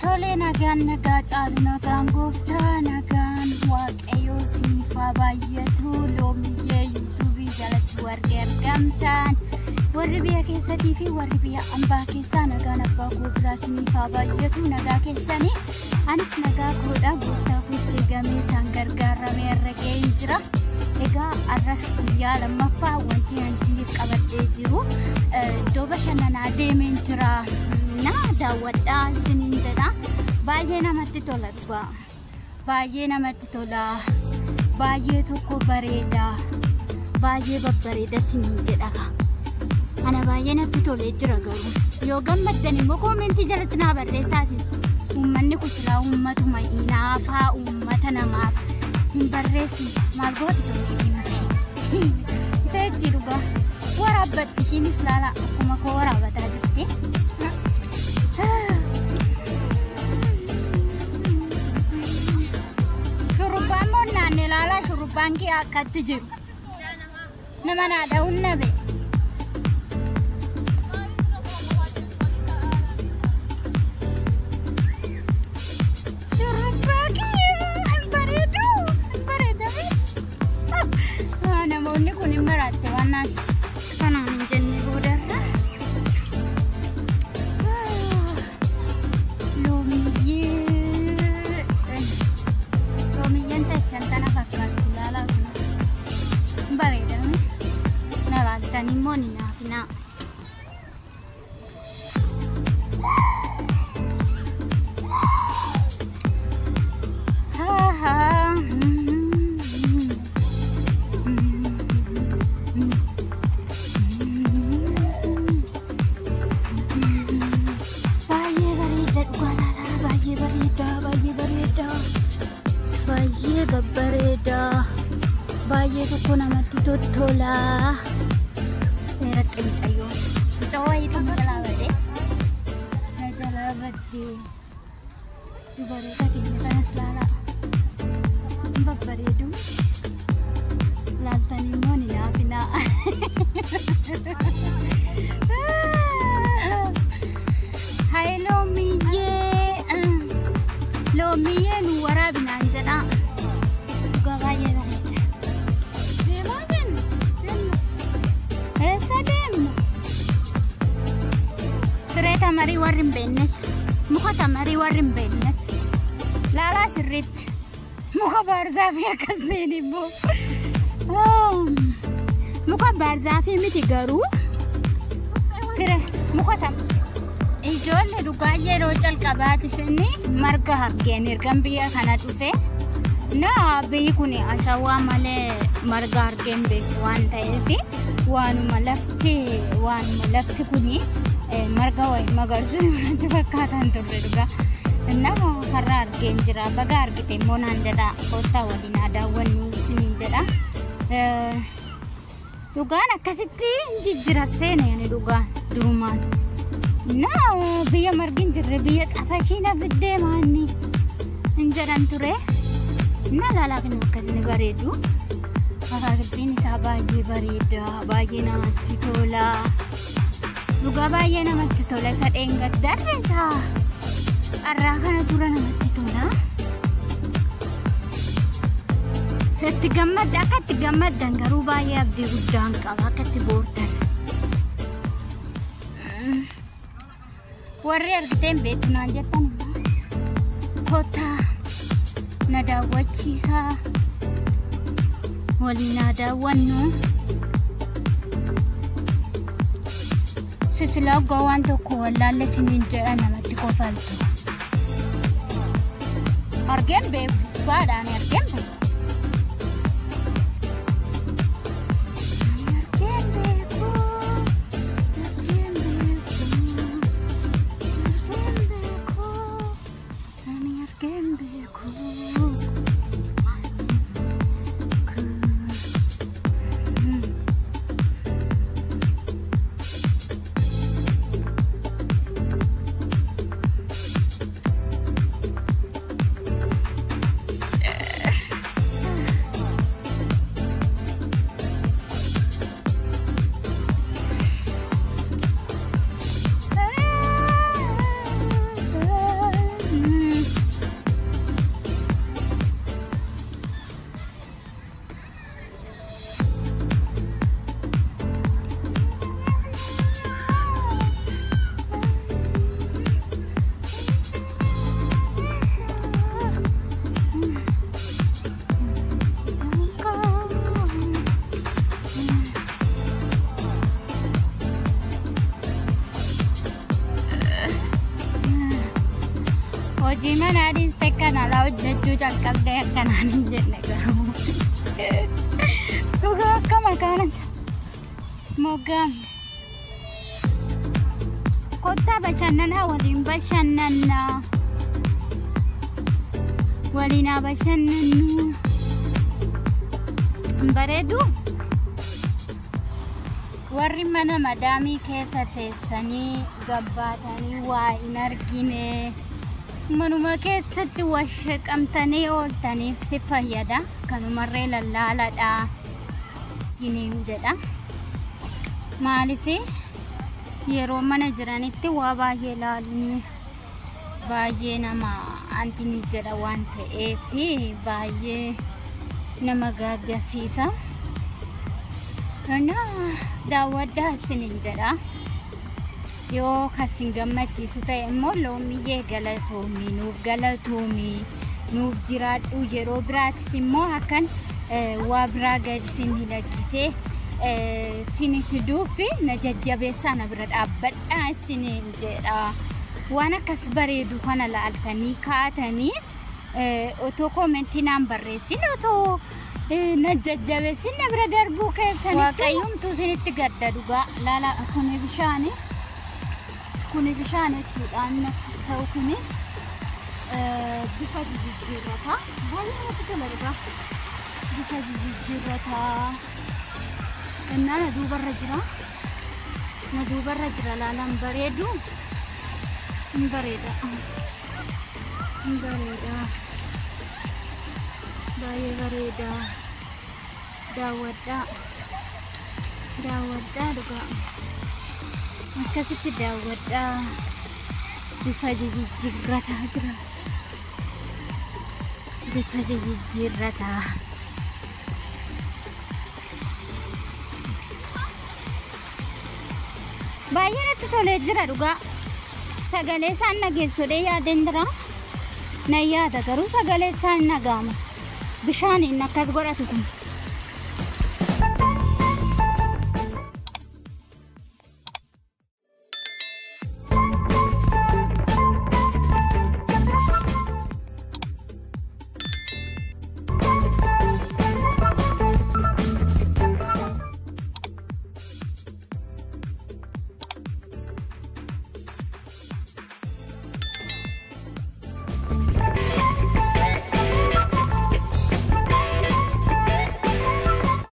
Tolee, nagaan nagaa caalu, nagaan gooftaa, nagaan waaqayyoo isiniif haa baay'atu. Loomiyyee yuutuubii jalatti warri argamtan, warri biyya keessatii fi warri biyya ambaa keessaa, nagaan abbaa koo biraa isiniif haa baay'atu. Nagaa keessanii? Anis nagaa koodha. Gooftaa kootti eegamee isaan gargaaramee irra ga'een jira. Egaa arras guyyaa lammaffaa wanti ani isiniif qabadhee jiru iddoo bashannanaa deemeen jira. Na daawwadhaa isiniin jedha. Baay'ee namatti tola dhugaa. Baay'ee namatti tola. Baay'ee tokko bareeda. Baay'ee babbareeda isiniin jedha. Ana baay'ee natti tolee jira garuu. Yoo gammaddan immoo koomentii jalatti naa barreessaa isin. Uummanni kun silaa uummatuma inaafaa, uummata namaaf hin barreessin. Maal gooti tolee? Teechi dhugaa. Waraabbatti ishiinis, laala, akkuma koo waraabbataa jirti. Shurrubbaan moo naannee laalaa, shurrubbaan kee akkatti jiru. Nama naa dha'uun nabe. Shurrubbaa kiyya hin bareedu, hin bareedame. Namoonni kun hin maraatte waan naan kanaan hin jenne boodarra. Loomiyyee. Loomiyyeen tachan tana fakkaatti, laalaa kun. Hin bareedame. Na laaltanii immoo ni naafinaa. Baay'ee bareeda dhugaa, laalaa, baay'ee bareeda, baay'ee bareeda, baay'ee babbareeda, baay'ee tokko namatti tottola. Raqqe mucayyoo mucayyoo wayiitu na jalaa badee, na jalaa baddee. Dubaroota keenya kanas laalaa, hin babbareedu. Laaltanii immoo ni naafinaa. Hai loomiyyee, loomiyyee nu waraabinaan jedha. Dhugaa baay'ee bareeda. Deemaa jenna. Deemna. Eessa deemna? Firee tamarii warri hin beeknes, muka tamarii warri hin beeknes, laalaa sirriitti. Muka baarzaafii akkasiin immoo. Muka baarzaafii miti garuu. Fire muka tam. Ijoollee, dhugaa yeroo calqabaatiif inni marga hargeen ergan biyya kana dhufe. Na biyyi kun ashawaa malee marga argeen beeku waan ta'eef, waanuma lafti kuni marga wayi magarsu natti fakkaatan turre dhugaa. Nama har'a argeen jira. Baga argite immoo naan jedha. Kottaa waliin haa daawwannu isiniin jedha. Dhugaan akkasitti jijjira seene ani dhugaan durumaan. Na biyya margi hin jirre, biyya xafashii na fiddee maanni hin jedhan ture. Na laalaa kan akkasii bareedu. Akaakiltiin isaa baay'ee bareeda, baay'ee namatti tola. Dhugaa baay'ee namatti tola. Isa dheengaddarra isaa har'aa kana dura namatti tola. Itti gammadda, akka itti gammaddan garuu baay'ee abdii guddaan qaba, akka itti boortan. Warri argiteen beektu naan jettan immoo kottaa na daawwachiisaa, waliin naa daawwannu. Sisilaa oggaa waan tokko wallaalle isiniin jedha, namatti kofaltu. Argeen beeku, dhugaadhaan argeen beeku. Argeen beeku, argeen beeku, argeen beeku, ani argeen beeku. Hojii manaa dhiistee kan alaa hojjechuu calqabdee akkanaan hin jenne garuu. Dhugaa akka maqaan moggaamne. Kottaa bashannanaa waliin bashannannaa. Waliin haa bashannannu. Hin bareeduu? Warri mana madaamii keessa teessanii gabbaatanii waa hin argine manuma keessatti washaqamtanii ooltaniif si fayyada. Kanumarree lallaaladha siniin jedha. Maaliif yeroo mana jiranitti waa baay'ee ilaaluun baay'ee nama antinis jedha waan ta'eef baay'ee nama gaaggasiisa. Daawwadhaa isiniin jedha. Yoo kasin gammachiisu ta'e immoo loomiyyee galatoomii nuuf galatoomii nuuf jiraadhu yeroo biraatis immoo akkan waa biraa gadi isin lakkisee isin fiduuf na jajjabeessaa na bira dhaabbadhaa isiniin jedha. Waan akkas bareedu kana laaltanii kaatanii otoo koomentii naan barreessin otoo na jajjabeessin na bira darbuu keessanitti. Waaqayyoomtuu isinitti gadda dhugaa laala kuni bishaani. Kuni bishaan jechuudhaan ta'u kuni bifa jijjiirrata. Baay'ee namatti tola dhugaa. Bifa jijjiirrata. Innaa na duubarra jira. Na duubarra jira laalaan bareedu. Hin bareeda. Hin bareeda. Baay'ee bareeda. Daawwadhaa. Daawwadhaa dhugaa. Akkasitti daawwadhaa. Bifa jijjiirrataa jira. Bifa jijjiirrataa. Baay'ee natti tolee jira dhugaa. Sagalee isaan dhageessodhee yaadeen jira. Nan yaada garuu sagalee isaan dhaga'ama. Bishaaniin akkas godhatu kun.